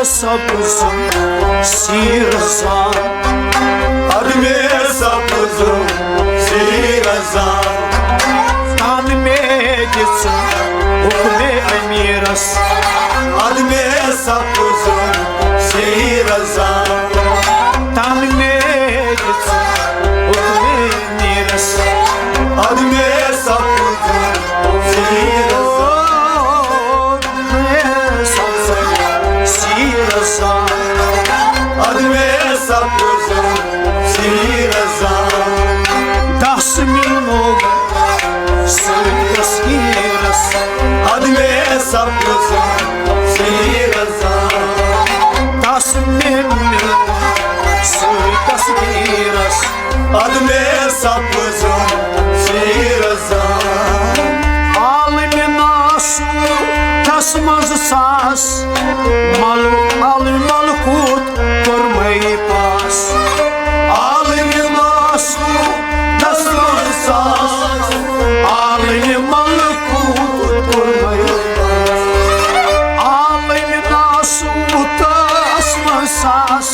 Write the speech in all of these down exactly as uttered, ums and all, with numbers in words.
سبزم سیٖرزان۔ ادمے سبزم سیٖرزان۔ تن مے دِژ حُکمے امیٖرس۔ ادمے سبزم سیٖرزان۔ تن مے دِژ حُکمے امیٖرس۔ ادمے سبزم سیٖرزان۔ سیٖرزان۔ ادمے سبزم سیٖرزان۔ دس مِلنوو سۭتۍ تصویٖرس۔ ادمے سبزم سیٖرزان۔ دس مِلنوو سۭتۍ تصویٖرس۔ ادمے سبزم سیٖرزان۔ عالمِ ناسوتس منٛز ساس ملو-، عالمِ ملکوت کوٚرمَے پاس۔ عالمِ ناسوتس منٛز ساس عالمِ ملکوت کوٚرمَے پاس۔ عالمِ ناسوتس منٛز ساس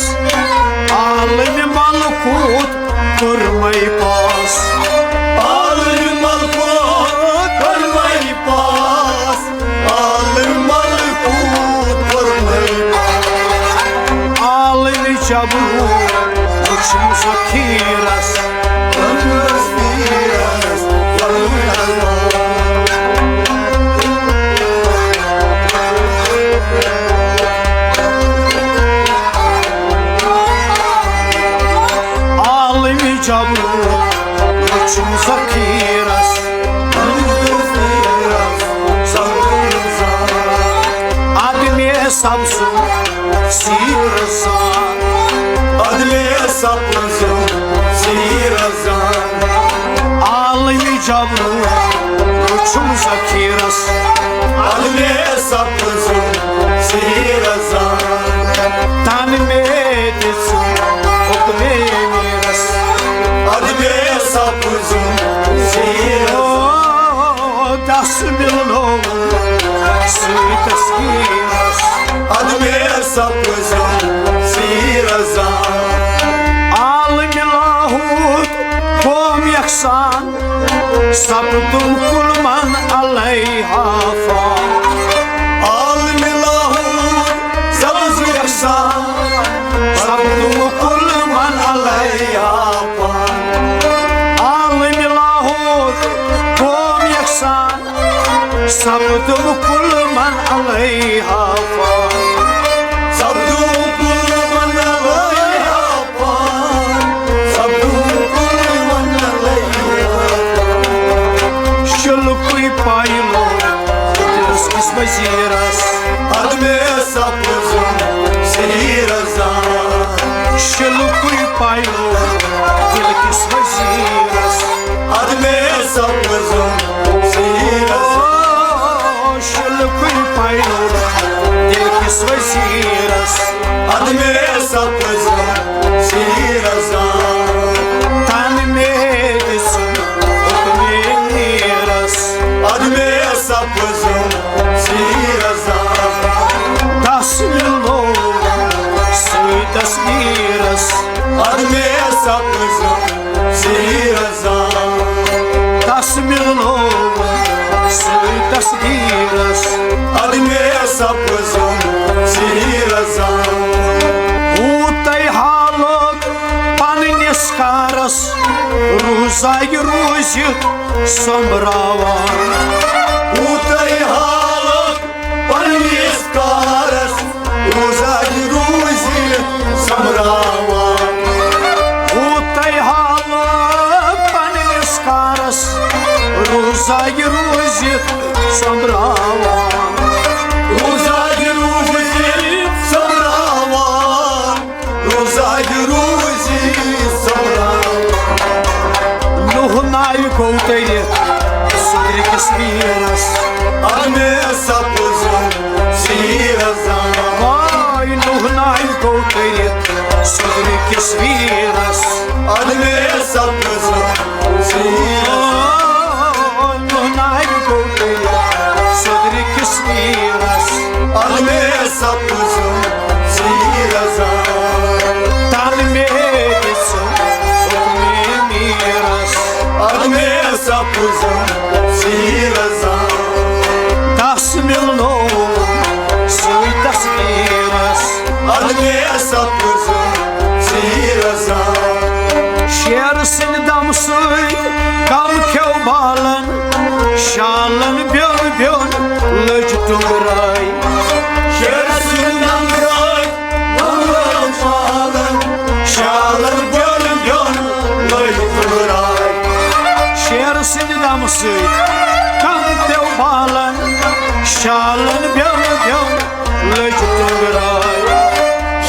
عالمِ ملکوت کوٚرمَے پاس۔ عالمِ ملکوت کوٚرمَے پاس۔ عالمِ ملکوت کوٚرمَے پاس۔ عالمِ جبروت وُچھُم ذخیٖرس۔ عالمِ جبروت وُچھُم ذخیٖرس۔ ادمے سبزم سیٖرزان۔ ادمے سبزم سیٖرزان۔ عالمِ جبروت وُچھُم ذخیٖرس۔ ادمے سبزم سیٖرزان۔ تن مے دِژ حُکمے امیٖرس۔ ادمے سبزم سیٖرزان۔ او دس مِلنوو سۭتۍ تصویٖرس۔ ادمے سبزم سیٖرزان۔ عالمِ لاہوت قوم یکسان۔ سپدُم کل من علیہا فان۔ عالمِ لاہوت سبز یکسان۔ سپدُم کل من علیہا فان۔ عالمِ لاہوت قوم یکسان۔ سپدُم کل من علیہا فان۔ سپدُم کل من علیہا فان۔ سپدُم کل من علیہا فان۔ شلکُے پایلو دِلس کِس وزیرس۔ ادمے سبزم سیٖرزان۔ شلکُے پایلو دِل کِس وزیرس۔ ادمے سبزم سیٖرزان۔ او شلکُے پایلو دِل کِس وزیرس۔ ادمے سبزم سیٖرزان۔ تن مے دِژ حُکمے امیٖرس۔ ادمے سبزم سیٖرزان۔ دس مِلنوو سۭتۍ تصویٖرس۔ ادمے سبزم سیٖرزان۔ دس مِلنوو سۭتۍ تصویٖرس۔ ادمے سبزم سیٖرزان۔ ہوٗتَے حالُک پننِس کارس روزاے روزِ سۄمبراوان۔ ہوٗتَے حالُک پننِس کارس روزاے روزِ سۄمبراوان۔ ہوٗتَے حالُک پننِس کارس روزاے روزِ سۄمبراوان۔ روزاے روزِ سۄمبراوان۔ روزاے روزِ سۄمبراوان۔ نوح ناوِ گوٚو تٔرِتھ سوٚدرِ کِس ویٖرس۔ ادمے سبزم سیٖرزان۔ واے نوح ناوِ گوٚو تٔرِتھ سوٚدرِ کِس ویٖرس۔ ادمے سبزم سیٖرزان۔ نوح ناوِ گوٚو تٔرِتھ سوٚدرِ کِس ویٖرس۔ ادمے سبزم تن مےٚ دِژ حُکمِ میٖرس۔ اَدٕ مےٚ سپُزم ژیٖرس زان۔ تس مِلنووُم سُے تصویٖرس۔ اَدٕ مےٚ سپُزم ژیٖرس زان۔ شیر سٕنٛدِ دمہٕ سۭتۍ کم کھیوٚو بالن، شالن بیوٚن بیوٚن لٔج ٹُنٛگراے۔ شیر سٕنٛدِ دمہٕ سۭتۍ کم کھیوٚو بالن، شالن بیوٚن بیوٚن لٔج ٹُنٛگراے۔ شیر سٕنٛدِ دمہٕ سۭتۍ کم کھیوٚو بالن، شالن بیوٚن بیوٚن لٔج ٹُنٛگراے۔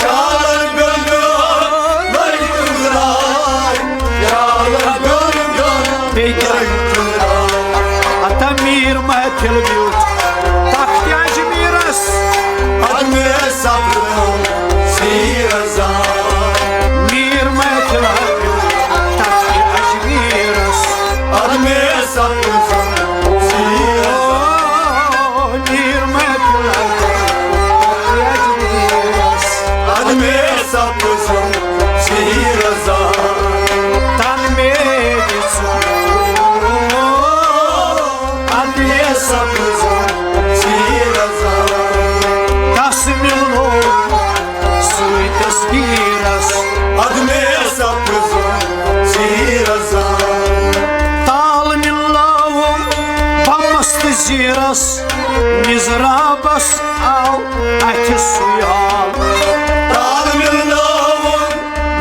شالن بیوٚن بیوٚن لٔج ٹُنٛگراے۔ شالن بیوٚن بیوٚن بیٚیہِ کیٛاہ؟ لٔج ٹُنٛگراے۔ ہتا میٖر محفل بیوٗٹھ تخت اجمیٖرس۔ اَدٕ مےٚ سپُزم ژیٖرس زان۔ میٖر محفل بیوٗٹھ تخت اجمیٖرس۔ اَدٕ مےٚ سپُزم ژیٖرس زان۔ میٖر محفل بیوٗٹھ تخت اجمیٖرس۔ اَدٕ مےٚ سپُزم ژیٖرس زان۔ تن مےٚ دِژ، اَدٕ مےٚ سپُزم ژیٖرس زان۔ تس مِلنووُم سُے تصویٖرس۔ اَدٕ مےٚ سپُزم ژیٖرس زان۔ تال مِلنووُم بمس تہٕ زیٖرس، مِضرابس آو اَتھِ سُے حال۔ تال مِلنووُم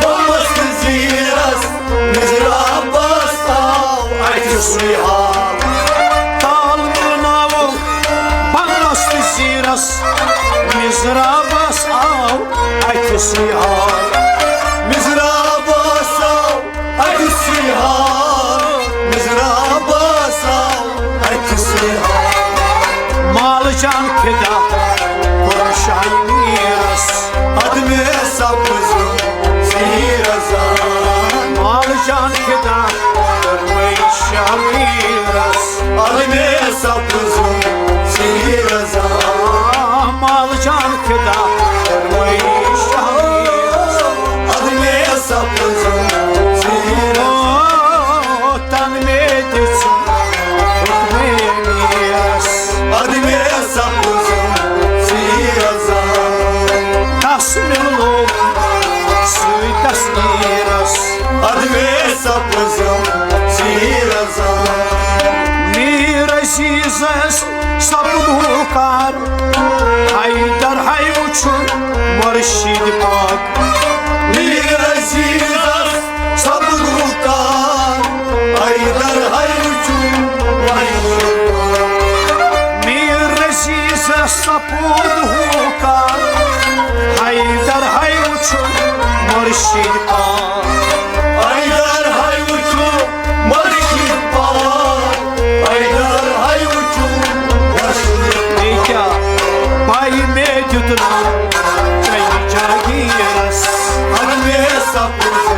بمس تہٕ زیٖرس، مِضرابس آو اَتھِ سُے حال۔ تال مِلنووُم بمس تہٕ زیٖرس، مِضرابس آو اَتھِ سُے حال۔ مِضرابس آو اَتھِ سُے حال، مِضرابس آو اَتھِ سُے حال۔ مال جان فدا کوٚر شاہ میٖرس۔ اَدٕ مےٚ سپُزم ژیٖرس زان۔ مال جان فدا کوٚر مےٚ شاہ میٖرس۔ اَدٕ مےٚ سپُزم ژیٖرس زان۔ مال جان فدا کوٚر مےٚ شاہ میٖرس۔ اَدٕ مےٚ سپُزم ژیٖرس زان۔ تن مےٚ دِژ حُکمِ میٖرس۔ اَدٕ مےٚ سپُزم ژیٖرس زان۔ تس مِلنووُم سُے تصویٖرس۔ اَدٕ مےٚ سپُزم ژیٖرس زان۔ میٖر عزیزس سپُد ہُہ کار، حیدر ہے وُچھُن مُرشِد پاک۔ میٖر عزیزس سپُد ہُہ کار، حیدر ہے وُچھُن مُرشِد پاک۔ میٖر عزیزس سپُد ہُہ کار، حیدر ہے وُچھُن مُرشِد پاک۔ حیدر ہے وُچھُن مُرشِد پاک۔ حیدر ہے وُچھُن مُرشِد پاک۔ بیٚیہِ کیٛاہ؟ پَے مےٚ دیُت نہٕ ژےٚ یہِ جاگیٖرس۔ اَدٕ مےٚ سپُد